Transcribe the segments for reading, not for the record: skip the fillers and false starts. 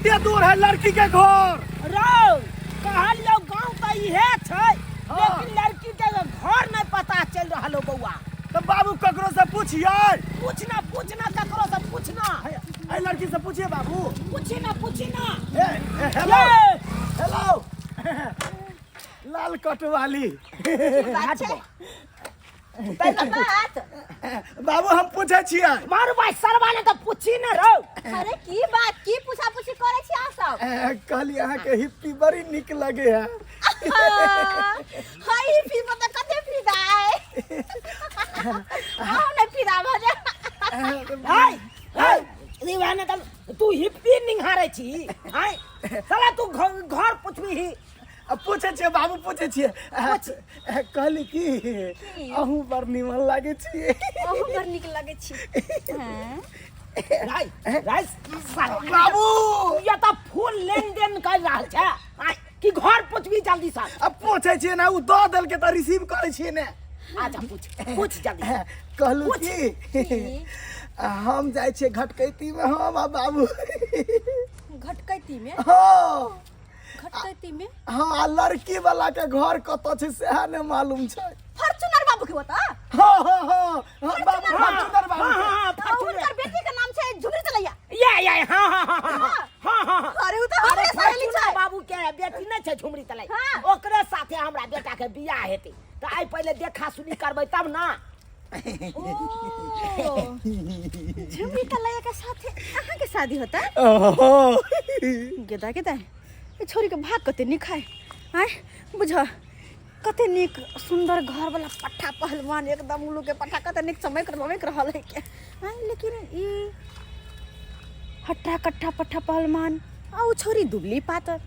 कते दूर है लड़की के घर? रौ कहलियौ गाँव तऽ इहे छै, हाँ। लेकिन लड़की के घर नहि पता चलि रहल हो बौआ। तऽ बाबू ककरो से पूछियै। पूछना पूछना, ककरो से पूछना। एहि लड़की से पूछिए बाबू। पूछी ना, पूछी ना। ए, ए, हेलो। ये। हेलो, लाल कटवाली। हट बौआ। बात बाबू, हम पूछै छियै। मारू भाई सरवा ने तऽ पूछी ना रौ। अरे की बात, की पूछा पूछी करे छी अहाँ सब? ए, कहली अहाँके हिप्पी बड़ी नीक लगे है। हाय, फी मतलब कते फीदा है, आओ ने फीदा भऽ जा। हाय हाय, ई ने तऽ तू हिप्पी निहारे छी? हाय साला, तू घर घर पूछबी ही? आ पूछै छियै बाबू, पूछै छियै। ए, कहली की अहूँ बड़ निमन लागै छियै। अहूँ बड़ नीक लगै छी। हाँ। राय राय साला। बाबू, ये तऽ फूल लेन देन कर रहल छै आय, कि घर पूछबी जल्दी से? आ पूछै छियै ने, ओ दऽ देलकै तऽ रिसीव करै छियै ने। अच्छा, पूछ पूछ जल्दी। कहलू पूछ। की हम जाइ छियै घटकैती मे, हम आ बाबू। घटकैती में? हाँ। घटकैती में? हाँ, आ लड़की वाला के घर कतऽ छै सेहा ने मालूम छै। फॉर्च्यूनर बाबू के बता। हाँ हाँ हाँ हाँ बाबू, फॉर्च्यूनर बाबू हाँ। के। हाँ हाँ, तो फॉर्च्यूनर। हुनकर बेटी के नाम छै झुमरी तलैया। या या, हाँ हाँ हाँ हाँ हाँ हाँ हाँ। अरे उ तऽ अरे हमरे सहेली फॉर्च्यूनर छै। बाबू के बेटी नहि छै झुमरी तलाई? हाँ। ओकरे साथे हमरा बेटा के बियाह हेतै, तऽ आइ पहिले देखा सुनी करबै तब ना। ओ झुमरी तलैया के साथे अहाँ के शादी होता? ओहो। गेदा गेदा, ई छोरी के भाग कते नीक है। आय बुझ, कते नीक सुंदर घर वाला पट्ठा पहलवान, एकदम उल्लू के पट्ठा कते नीक चमक रमक रहल है के। आय लेकिन ई हट्टा कट्ठा पट्ठा पहलवान आ उ छोरी दुबली पातर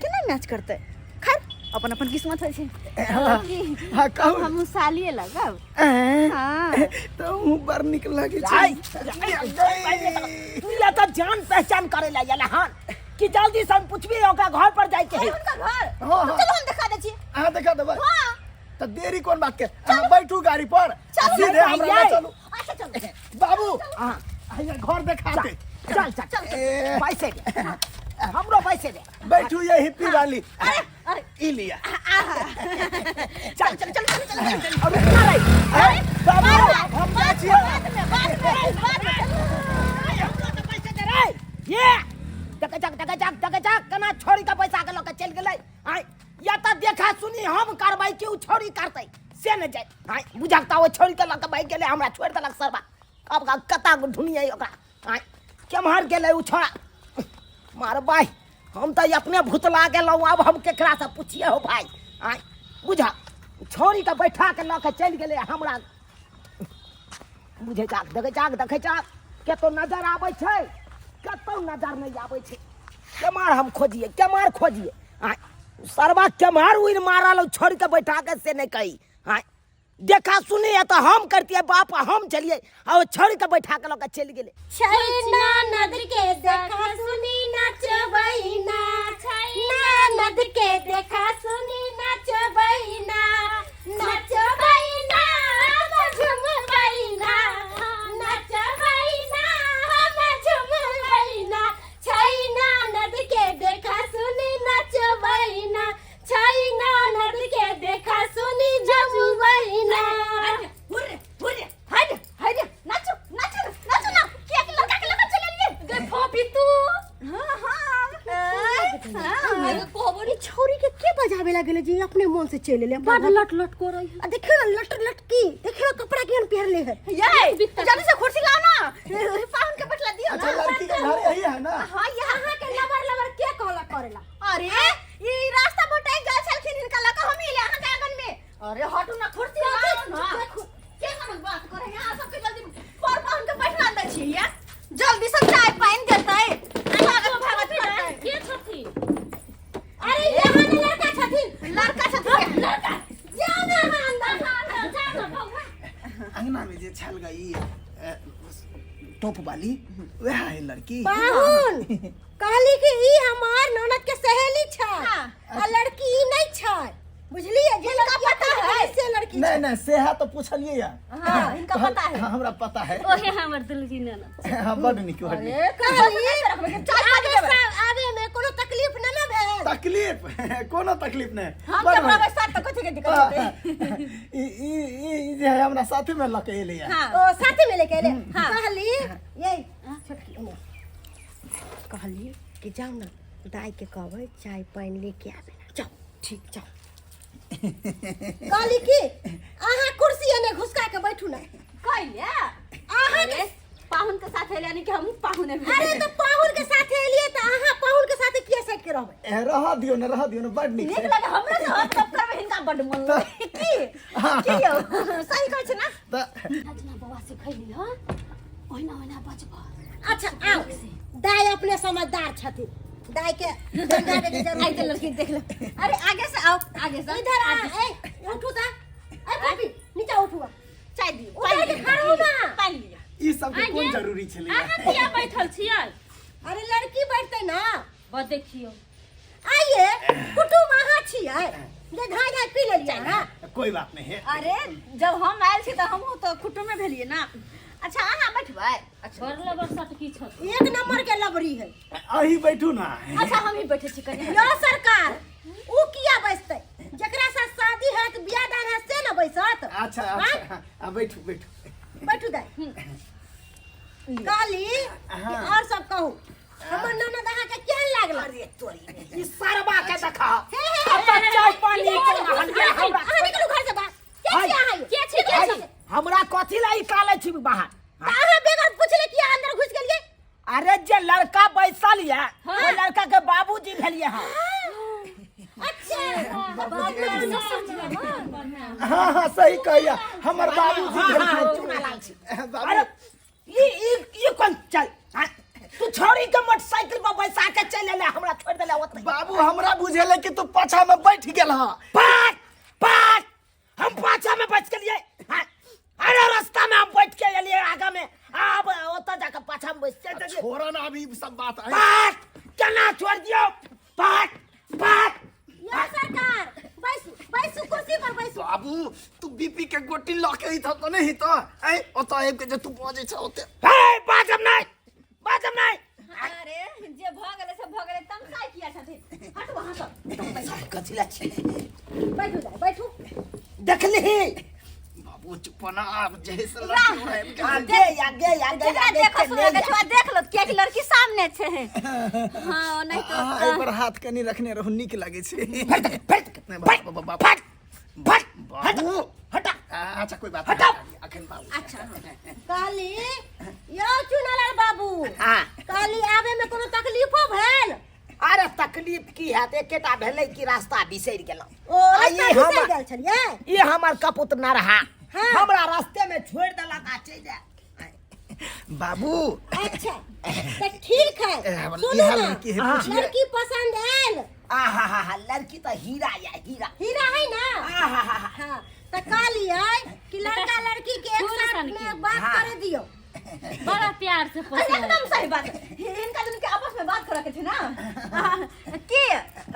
केना मैच करतै? खैर, अपन अपन किस्मत होइ छै। हाँ, कहू। हम सालिए लगब। ऐं, हाँ। तऽ अहूँ बड़ नीक लागै राय छै। तू या तऽ जान पहचान करे ला गेला हन कि जल्दी से हम पूछबी, ओकरा घर पर जाय के है। हुनका घर? हाँ, हाँ। चलो, हम दिखा दै छी। अहाँ देखा देबै? हाँ। तऽ देरी कोन बात के, अहाँ बैठू गाड़ी पर, चलू, सीधे हमरा लग भाई, चलू। अच्छा चलू। बाबू, हाँ। हैया घर देखा दे। चल चल चल। ए। पैसे दे हमरो, पैसे दे। बैठू ये हिप्पी वाली। अरे अरे। ई लिया। चल चल चल चल चल चल। और रुकना रही। ए, बाबू, हम जाइ छियै। बाद में, बाद में, बाद में। हमरो तो पैसे दे रे। ये देखे जाक, देखे जाक, देखे जाक, केना छोड़ी के पैसा के लऽ के चलि गेलै। आय या तऽ देखा सुनी हम करबै कि उ छोड़ी करतै से ने जाय। आय बुझक तऽ ओ छोड़ी के लऽ के भागि गेलै, हमरा छोड़ि देलक सरबा। अब कता ढूनियै ओकरा? आय केम्हर गेलै उ छोड़ा? मार भाई, हम तऽ अपने भुतला गेलहुँ, आब हम केकरासँ पुछिए हो भाई? आय बुझा, छोड़ी के बैठा के लऽ के चलि गेलै हमरा। बुझै चाक, देखै चाक, देखै चाक, कतौ नजर आबै छै? कतौ नजर नहि आबै छै। केम्हर हम खोजिए, केम्हर खोजिए? आय सरबा केम्हर उड़ि मारल छोड़ि के बैठा के से नहि कही। आय देखा सुनी है तऽ हम करतियै बाप, हम चलिए आ ओ छोड़ि के बैठा के लऽ के चलि गेलै। छैना नद के देखा सुनी नचबैना, छैना नद के देखा सुनी नचबैना, नचबैना हम झुमबैना, नचबैना हम झुमबैना, छैना नद के देखा सुनी नचबैना, छैना नद के देखा सुनी झुमबैना। हुर्रे हुर्रे, हाय हाय, नाचो नाचो नाचो ना। किया के लड़का के लगा चल लिए गे फोपी तू? हां हां हां। कहबो। ई छोरी के के बजावे लागले जे अपने मन से चल ले? बड लट लट करे है। आ देखियो ना, लट लट की, देखियो ना कपड़ा केहन पहिरले है। ये जल्दी से कुर्सी लाओ ना, पाहुन के बैठला दियो अच्छा ना। लड़की के घर यही है ना? हां, यहाँ। अहाँ के लबर लबर के कहला करेला? अरे ई रास्ता भटक गेल छलखिन, हिनका लगा हम इले अहाँ के आंगन में। अरे हटू ना, कुर्सी लाओ ना। के समझ बात करे यहाँ सबके? जल्दी पर पाहुन के बैठला दै छी या जल्दी से चाय पानी देतै, भागत भागत करतै। के छथिन? अरे यहाँ ने लड़का छथिन। लड़का छथिन। लड़का जाओ ना अहाँ अंदर, अंदर जाओ ना बौआ। अंगना में जे छल गई टोप वाली, वह है लड़की। पाहुन, कहली कि ई हमार ननद के सहेली छै हाँ। आ लड़की ई नहीं छै। बुझलिए जे हिनका लड़की पता अपने है। से लड़की नहीं नहीं सेहा तो पूछलिए या हाँ, हिनका पता है। हाँ, हमरा पता है ओहे हमर दुलही ननद हाँ बड नीक बड नीक अरे कहली चाय पानी आगे देबै सब आवे में कोनो तकलीफ न न भेल तकलीफ कोनो तकलीफ नहीं हम बड़ जब बढ़िया। रहबै साथ तऽ कथी के दिक्कत होतै ई ई ई ई जे है हमरा साथे में लके एलै या हाँ ओ साथे में लेके एले हाँ। कहली ये छोटकी एने कहली कि जाओ ना दाई के कहबै चाय पानि लेके आबे ला जाओ ठीक जाओ कहली कि अहाँ कुर्सी एने घुसका के बैठू ना कैले अहाँ अरे पाहुन के साथ एले यानी कि हमहूँ पाहुन एलियै। अरे तो पाहुन के साथे एलिए त अहाँ पाहुन के साथे किया सट के रहबै ए, रह दियो ना रह दियो ना बड नीक नीक छै लगे हमरा से हम सब करबै हिनका बड्ड मन लगे की की यौ सही कहै छै ना तऽ जेना बौआ सिखैली हँ ओहिना ओहिना बजबह अच्छा आओ दाई अपने समझदार छथिन दाई के समझावे के जरूरत आई तो लड़की देख लो अरे आगे से आओ आगे से इधर आ ए उठू ता ए पपी नीचा उठू चाय दियो उतर के खड़ा हो ना। पानी लियो ई सबके कोन जरूरी छलै अहाँ किया बैठल छियै अरे लड़की बैठते ना बस देखियौ आइए कुटुम अहाँ छियै जे धाय धाय पी लेलियै अहाँ कोई बात नहीं है अरे जब हम आयल छी तऽ हमहूँ तऽ कुटुमे भेलियै ना अच्छा अहाँ बैठबै अच्छा बड़ लबर सटकी छथि एक नंबर के लबरी है अही बैठू ना अच्छा हम ही बैठे छी कनि यो सरकार ऊ किया बैसतै जकरा साथ शादी हैत बियाह दान हैत से न बैसत अच्छा अच्छा आ बैठू बैठू बैठू दाइ कहली कि और सब कहू हमर ननद अहाँके केहन लागल अरे तोरी ई सरबा के देखा हे, हे, अब तऽ चाय पानी के नहलिए हमरा अहाँ निकलू घर से बाहर के हाय। छी अहाँ यौ? के छी, के छी? हमरा कथी ला निकालै छी बाहर तऽ अहाँ बगैर पुछले किया अंदर घुस गेलियै अरे जे लड़का बैसल ये ओ लड़का के बाबूजी भेलिए हँ अच्छा बाबूजी आबि गेलै। हाँ हाँ सही कहिया हमर बाबूजी हाँ, हाँ, भेलखिन। चूना लाल छी। बाबू अरे ई ई ई कोन चल हाँ? तू छोड़ी के मोटरसाइकिल पर बैसा के चल एले हमरा छोड़ देले ओतै बाबू हमरा बुझेले कि तू पाछा में बैठ गेल हँ पाट पाट हम पाछा में बच गेलिए हाँ? अरे रास्ता में हम बैठ के एलिए आगा में आब ओतऽ जाके पाछा में बैस के छोड़ ना अभी सब बात है पाट केना छोड़ दियौ पाट पाट यो सरकार बैसू बैसू कुर्सी पर बैसू बाबू तू बीपी के गोटी लऽ के अइतह तऽ नहि हेतह ऐ ओतऽ आबि के जे तू बजै छह ओते हे बाजब नहि बाजब नहि अरे जे भऽ गेलै से भऽ गेलै तमसाइ किया छथिन हटू अहाँ सब कथी ला छी बैठू दाइ बैठू देखलिही बाबू चुप ना आब जे से लड़की आबि के आगे आगे आगे जकरा आगे देखो चले सुनो जा। के देख लो कियाकि लड़की सामने छै हाँ नहीं तो अहाँ एहि पर हाथ कनि रखने रहू नीक लागै छै फट फट नहि, फट बाबू, बाबू, फट फट बाबू हटा अच्छा कोई बात हटाओ। नहीं अखन बाबू अच्छा कहली यो चुनालाल बाबू हाँ कहली आबे में कोनो तकलीफो भेल अरे तकलीफ की हैत एकेटा भेलै कि रास्ता बिसरि गेलहुँ ओ आ रास्ता ई बिसरि हमर गेल छलियै ई हमर कपूत न रहा हाँ। हमरा रास्ते में छोड़ देलक आ चलि जाए बाबू अच्छा तऽ ठीक है ए, हमर सुनू इएह ना लड़की है पूछिए लड़की पसंद आयल आहा हा हा लड़की तऽ हीरा या हीरा हीरा है ना आहा हा हा हाँ तऽ कहलियै कि लड़का लड़की के एक फूल साथ सन की। में बात हाँ। करे दियौ बड़ा प्यार से अरे पोसलक एकदम सही बात हिनका दुनू के आपस में बात करे के छै ना हाँ, के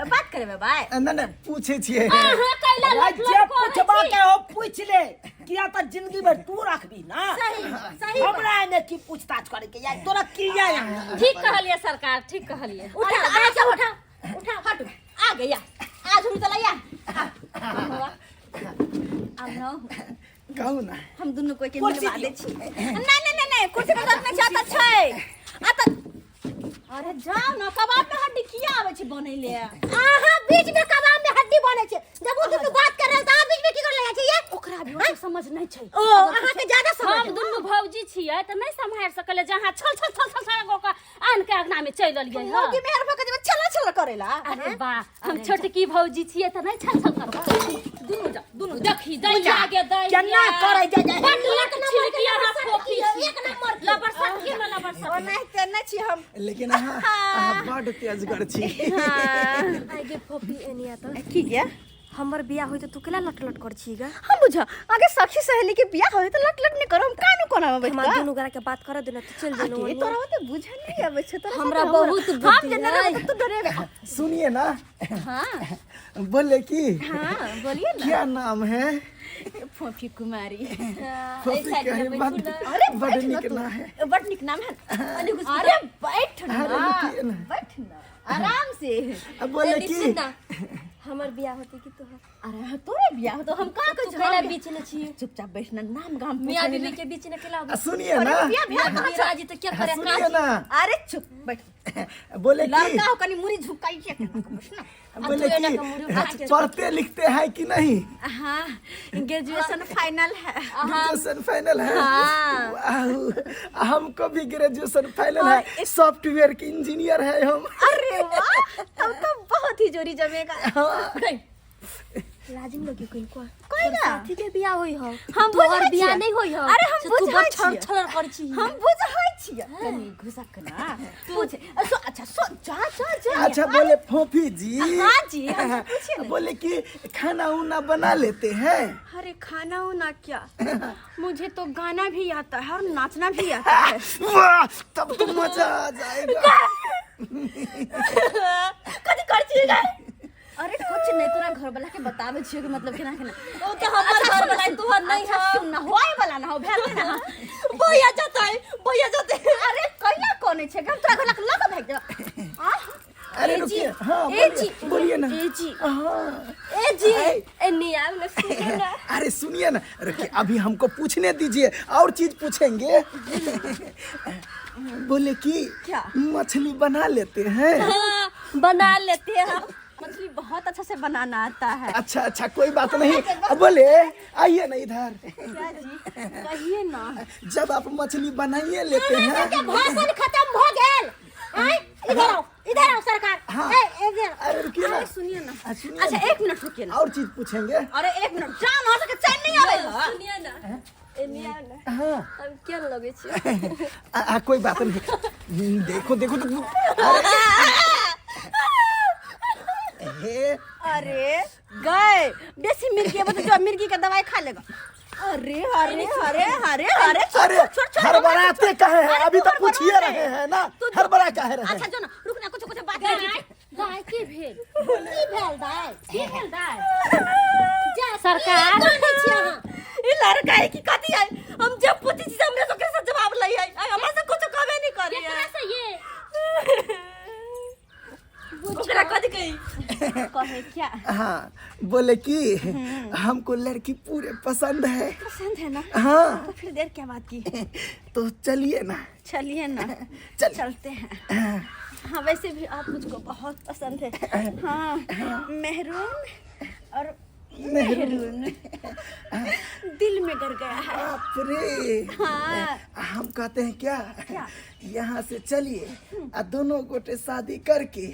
बात करेबै बाय नहि नहि पूछै छियै अहाँ कैला अरे लट जे लट करै पूछबा छी? के हो पूछ ले किया तऽ जिंदगी भर तू रखबी ना सही सही बात। हमरा एने की पूछताछ करे के यार तोरा की या यहाँ ठीक कहलिए सरकार ठीक कहलिए उठा अरे उठा उठा उठा हटू आ गया आ झुरू चलैया आब न कहू ना हम दुनू कोई के कुर्सी मिलवा दियौ। दै छी नहीं नहीं नहीं नहीं कुर्सी के जरूरत नहीं छै तऽ छै आ तऽ अरे जाओ ना कबाब में हड्डी किया आबै छै बनैले अहाँ बीच में कबाब में हड्डी बनै छै जब ओ दुनू बात कर रहल त अहाँ बीच में की कर लगा छै ये ओकरा भी ओते समझ नहीं छै ओ अहाँ के ज्यादा समझ हम दुनू भौजी छियै तऽ नहीं सम्हारि सकले जहाँ छल छल छल छल छल कऽ आन के अंगना में चलि एलियै हँ मौगी मेहर भऽ के जेबै चला चला करेला अरे वाह हम छोटकी भौजी छियै तऽ नहीं छल छल करबै दुनू जा दुनू देखी दैया गे दैया केना करै जाय जाय बड लट छिलकी अहाँ फोफी छी एक नंबर के। लबर सटकी में लबर सटकी ओनाहिते नहि छी हम लेकिन अहाँ अहाँ बड्ड तेजगर छी की गे हमर बियाह होई त तू केला लट लट कर छी गा? हम बुझा आगे सखी सहेली के बियाह होय त लट लट नहीं करो, हम कानू कोना में बैठ हमार के दुनू गोरा के बात कर देना तू चल आगे देना। तोरा होते बुझल नहीं आबै छै तोरा। हमरा साथे बहुत हम बुद्धि जेना है। रहबै त तू डरेबे। सुनिए ना। हाँ। बोले कि हाँ बोलिए ना। क्या नाम है? फोफी कुमारी। फोफी कहे बड अरे बड बैठ ना नीक तू। नाम है। बड नीक नाम है। अरे बैठ ना। अरे रुकिए ना। बैठ ना आराम से। अब बोले एनी कि सुन ना, हमर बियाह होती कि तोहर? अरे तोरे बियाह तो हम कहाँ तू कहै केला छी? बीच में छी? चुपचाप बैठना, नाम गाम मियां पूछे बीबी ना। के बीच में केला? आ, सुनिए ना। बियाह बियाह कहाँ मेरा जी तो क्या करे? सुनिए ना। अरे चुप बैठ। बोले कि लड़का हो कनी मुरी झुकाई के बैठना। बोले तू एना कि के मुरी उठा के पढ़ते लिखते हैं कि नहीं? हाँ, ग्रेजुएशन फाइनल है। ग्रेजुएशन फाइनल है? हाँ। वाह, हमको भी ग्रेजुएशन फाइनल है, सॉफ्टवेयर के इंजीनियर है हम। अरे वाह, तब तो बहुत ही जोरी जमेगा। लाजिम लगी कोई को कोई ना। साथी के बियाह होई हो। हम तोहर बुझै बियाह छियै। नहीं होई हो। अरे हम से तू बुझै बड़ छड़ छियै। छड़ कर छी। हम बुझै छियै। कनी घुसक ना पूछ सो। अच्छा सो, जा जा जा। अच्छा बोले फोफी जी। हाँ जी, हमसे पूछिए ना। बोले कि खाना उना बना लेते हैं? अरे खाना उना क्या, मुझे तो गाना भी आता है और नाचना भी आता है। वाह, तब तो मजा आ जाएगा। कथी कर छियै गे? अरे कुछ नहीं, तोरा घर वाला के बतावे छियै कि मतलब केना केना। ओ तो हमर घर वाला तोहर नहीं अच्छा, हो। सुन ना, होय वाला ना हो भेल ना। भैया जाता है, भैया जाते है। अरे कैला कोने छै, हम तोरा घर लग लग भागि देब। आ अरे ए जी, रुकिए, हाँ ए बोलिए, जी, बोलिए ना। ए जी। हाँ। ए जी, आए। ए नियाम ना सुनो ना। अरे सुनिए ना, रुकिए अभी हमको पूछने दीजिए, और चीज पूछेंगे। बोले कि क्या? मछली बना लेते हैं? हाँ, बना लेते हैं हम। मछली बहुत अच्छा से बनाना आता है। अच्छा अच्छा, कोई बात नहीं। अब बोले आइए ना इधर। क्या जी, कहिए ना। जब आप मछली बनाइए लेते हैं। के भाषण खत्म हो गेल। आय इधर आओ, इधर आओ सरकार। हाँ। ए इधर। अरे रुकिए ना। अरे सुनिए ना। हाँ, सुनिए अच्छा ना। एक मिनट रुकिए ना। और चीज पूछेंगे। अरे एक मिनट, जान हो सके चैन नहीं आवे। सुनिए ना, ए नियाम ना। हाँ। हम क्या लगे छी? आ, आ, कोई बात नहीं, देखो देखो तो अरे हे, अरे गए बेसी मिर्गी है, मतलब जो मिर्गी का दवाई खा लेगा। अरे अरे अरे अरे अरे छोड़ अरे छोड़ छोड़ छोड़। हड़बड़ाते काहे हैं? अरे अभी तू तो पूछिए हड़बड़ा रहे हैं ना, तू हड़बड़ा काहे रहे अच्छा हैं? जो ना, रुक ना, कुछ कुछ बात नहीं। गाय गाय की भेल? की भेल दाइ? की भेल दाय? जा सरकार कोन छी अहाँ? ई लड़का है कि कथी है? हम जब पूछी छी हमरा सबके से जवाब लै है, हमरा से कुछ कहबे नहीं करी केकरा है। से ये? ओकरा कथी कही कहे क्या? हाँ बोले कि हमको लड़की पूरे पसंद है। पसंद है ना? हाँ। तो फिर देर क्या बात की? तो चलिए ना। चलिए ना। चल। चलते हैं। हाँ वैसे भी आप मुझको बहुत पसंद है। हाँ, मेहरून और मेहरून दिल में गर गया है। बाप रे। हाँ। हम कहते हैं क्या, क्या? यहाँ से चलिए आ दोनों गोटे शादी करके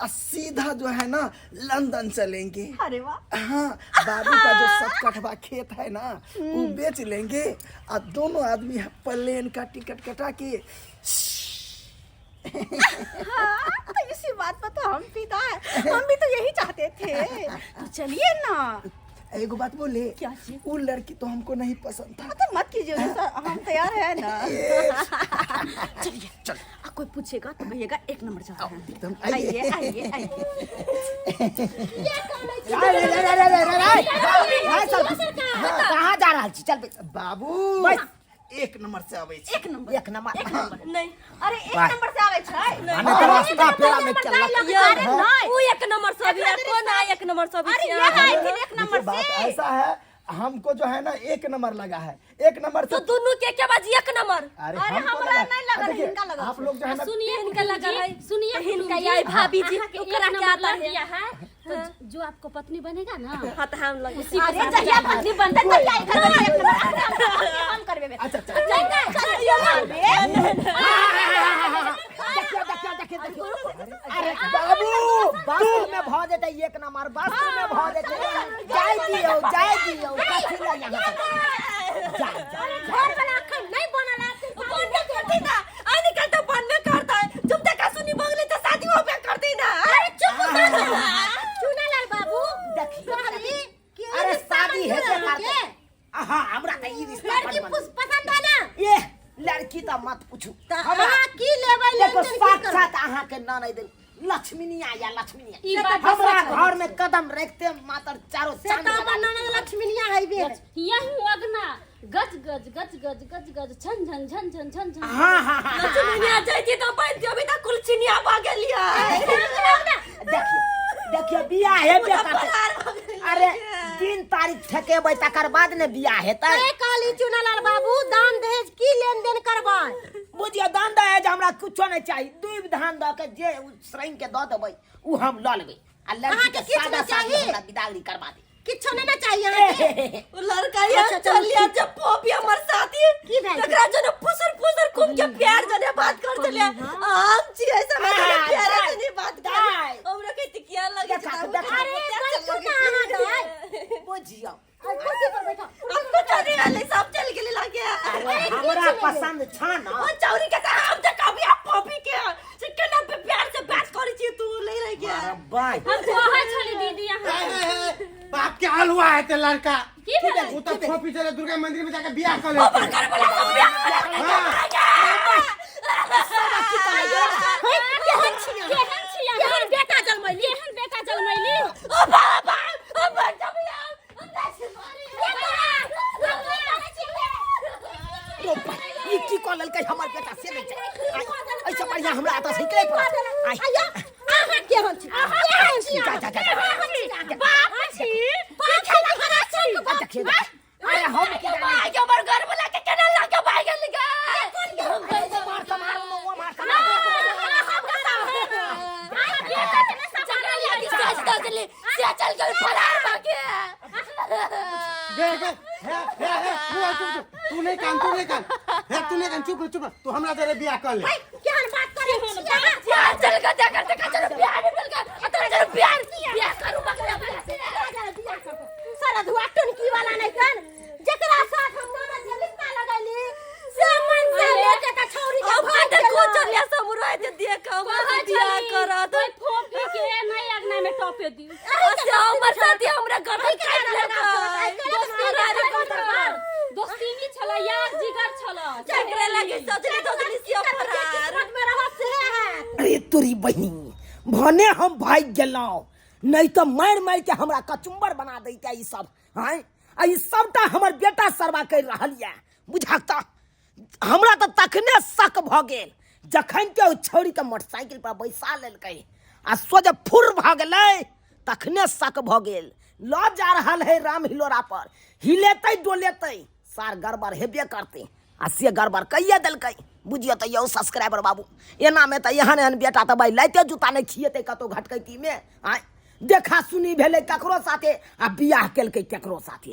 आ सीधा जो है ना लंदन चलेंगे। अरे वाह। हाँ, बाबू का जो 7 कठवा खेत है ना वो बेच लेंगे आ दोनों आदमी प्लेन का टिकट कटा के। हाँ, तो इसी बात पर तो हम फिदा है, हम भी तो यही चाहते थे, तो चलिए ना। एगो बात बोले? क्या चीज? वो लड़की तो हमको नहीं पसंद था। तो मत कीजिए सर, हम तैयार है ना। चलिए चल। आ, कोई पूछेगा तो कहिएगा एक नंबर जा रहे हैं। एकदम। आइए आइए। आइए आइए। अरे रे रे रे रे रे रे रे, सब कहाँ जा रहल छी? चल बे। बाबू बस। एक नंबर से आबै छी। एक नंबर। एक नंबर। एक नंबर। नहीं। अरे एक वाह। नंबर से आवे छै। माने तो रास्ता पेरा में चललक। अरे नहीं। उ एक नंबर से अभी कोन आ एक नंबर से अभी अरे छी ये अहाँ? आई थी एक नंबर देखिए, बात से। ऐसा है, हमको जो है ना एक नंबर लगा है, एक नंबर तो से। दोनों के के बाजी एक नंबर। अरे अरे हमको हमरा लगा। नहीं लगल, देखिए, हिनका लगल। आप लोग जो है ना सुनिए हिनका लगल है। सुनिए हिनका आई भाभी जी, अहाँके एक ओकरा नंबर के आता लग है। गया है तो जो आपको पत्नी बनेगा ना हाँ तो हम लग उसी के अरे साथ जहिया जाना। पत्नी बनते तहिया ई करबे एक नंबर हम करबे। अच्छा अच्छा। चल चल। देखियो देखियो देखियो देखियो, अरे बाबू बस में भ जेतै, एक नंबर बस में भ जेतै। जाय दियौ, जाय दियौ, कथी लए यहाँ से जा जा। घर वाला अखन नहीं बनल है। बनबे करते ना, आने का तो बनबे करता है। तुम देखा सुनी बगले तो शादी होबे करते ना। अरे चुप चुनालाल बाबू देखियो। साक्षात अहाँके ननद लक्ष्मीनिया या लक्ष्मीनिया। ई बात हमरा सच है। घर में कदम रखते मात्र चारो से चांद तऽ हमर लगा ननद लक्ष्मीनिया हैबे। यही अगना गज गज गज गज गज गज झन झन झन झन झन झन। हाँ हाँ हाँ। लक्ष्मीनिया जाइ छी तऽ बनि अभी तक कुलचिनिया भऽ गेलियै। देखियो देखियो, बियाह हेबे करतै। अरे दिन तारीख ठेकेबै तकर बाद ने बियाह हेतै। ए कहली चुनालाल बाबू, दान दहेज की लेन देन करबै? बुझियो दान दहेज हमरा कुछो नहीं चाहिए। दुई धान दऽ के जे उ श्रृंग के दऽ देबै उ हम लऽ लेबै आ लड़की अहाँके के किछु सादा नहि सादी चाही? हमरा बिदागरी करवा दे। किछो नहि ने चाही अहाँके? उ लड़का ये अच्छा, चलू, चलिया ठीक। जब पोपी हमर साथी की भेल? तकरा जने फुसर फुसर खूब के प्यार जने बात कर देले हम छी ऐसा में आ, प्यार दाइ, जने बात कर दाइ। हमरा के तिकिया लगे देखा, छै। देखा। अरे बैठू ना अहाँ दाइ। बुझियो। अरे कुर्सी पर बैठो। हमको चले वाले सब चल गेले लागे। अरे हमरा पसंद छ ना। ओ चौरी के त हम त कभी आप पोपी के से केना पे प्यार से बात करै छी तू ले रह गया। अरे बाय। हम कहै छली दीदी अहाँ ए, बाप के हाल हुआ है ते लड़का की भेलै? वो तो फोपी चले दुर्गा मंदिर में जाके बियाह कर लेते। घर वाला सब प्यार केहन छी केहन छी अहाँ? केहन बेटा जन्मैली? केहन बेटा जन्मैली? ओ बाबा ओ बच्चा भैया ओ बा, ई की कऽ लेलकै हमर बेटा से नहि जाय। ऐसे बढ़िया हमरा एतऽ से निकलै पड़त। आइ, आया अहाँ केहन छी? केहन छी जा, अहाँ? जा, जा, जा। केहन छी अहाँ? बाप छी। बाप छी कि हरा छी? आ, देखियौ, देखियौ। अरे हम की जानी? भाई के हमर घर वाला के केना लाके भाग गेल गे? मार त मार, मौआ मार त मार। से चल गेल फरार भऽ गेल। गे गे हे हे हे तू आ, चुप चुप तू नहीं कान, तू नहीं कान, हे तू नहीं कान, चुप रह, चुप रह, तू हमरा जरे बियाह कर ले। केहन बात करै छी अहाँ? प्यार चल गया देखा देखा चलो प्यार मिल गया अतरा चलो प्यार प्यार करू बकरा। सारा धुआ टुनकी वाला नहीं कन जेकरा साथ हम ननद के रिश्ता लगैली से मन से लेके त छौरी के अब भाग देखो गेलै। चलिया समुराय दे देख हमरा कहै बियाह छली, करत। ओहि फोफी के नहि अगना में टपे दी। से हमर साथी हमरा गर्दन काटि लेलकै। दोस्ती दोस्ती छल, यार जिगर छल। जकरा लागे सजली सजली से फरार। किस्मत में रहत से हैत। अरे तोरी बहिनी, भने हम भागि गेलहुँ, नहीं तऽ मारि मारि के हमरा कचुम्बर बना दैते ई सब। आँय, आ ई सबटा हमर बेटा सरवा करि रहल यऽ। बुझक तऽ हमरा तऽ तखने शक भऽ गेल जखन के ओ छौड़ी के मोटरसाइकिल पर बैसा लेलकै आ सोझ फुर भऽ गेलै, तखने शक भऽ गेल। लऽ जा रहल है राम हिलोरा पर, हिलेतै डोलेतै सार गड़बड़ हेबे करतै आ से गड़बड़ कैये देलकै। बुझियौ तऽ यौ सब्सक्राइबर बाबू, एनामे तऽ एहन एहन बेटा तऽ भाइ लाइते जूता नहि खिएतै कतहु घटकैतीमे। आँय, देखा सुनी भेलै ककरो साथे आ बियाह केलकै केकरो साथे।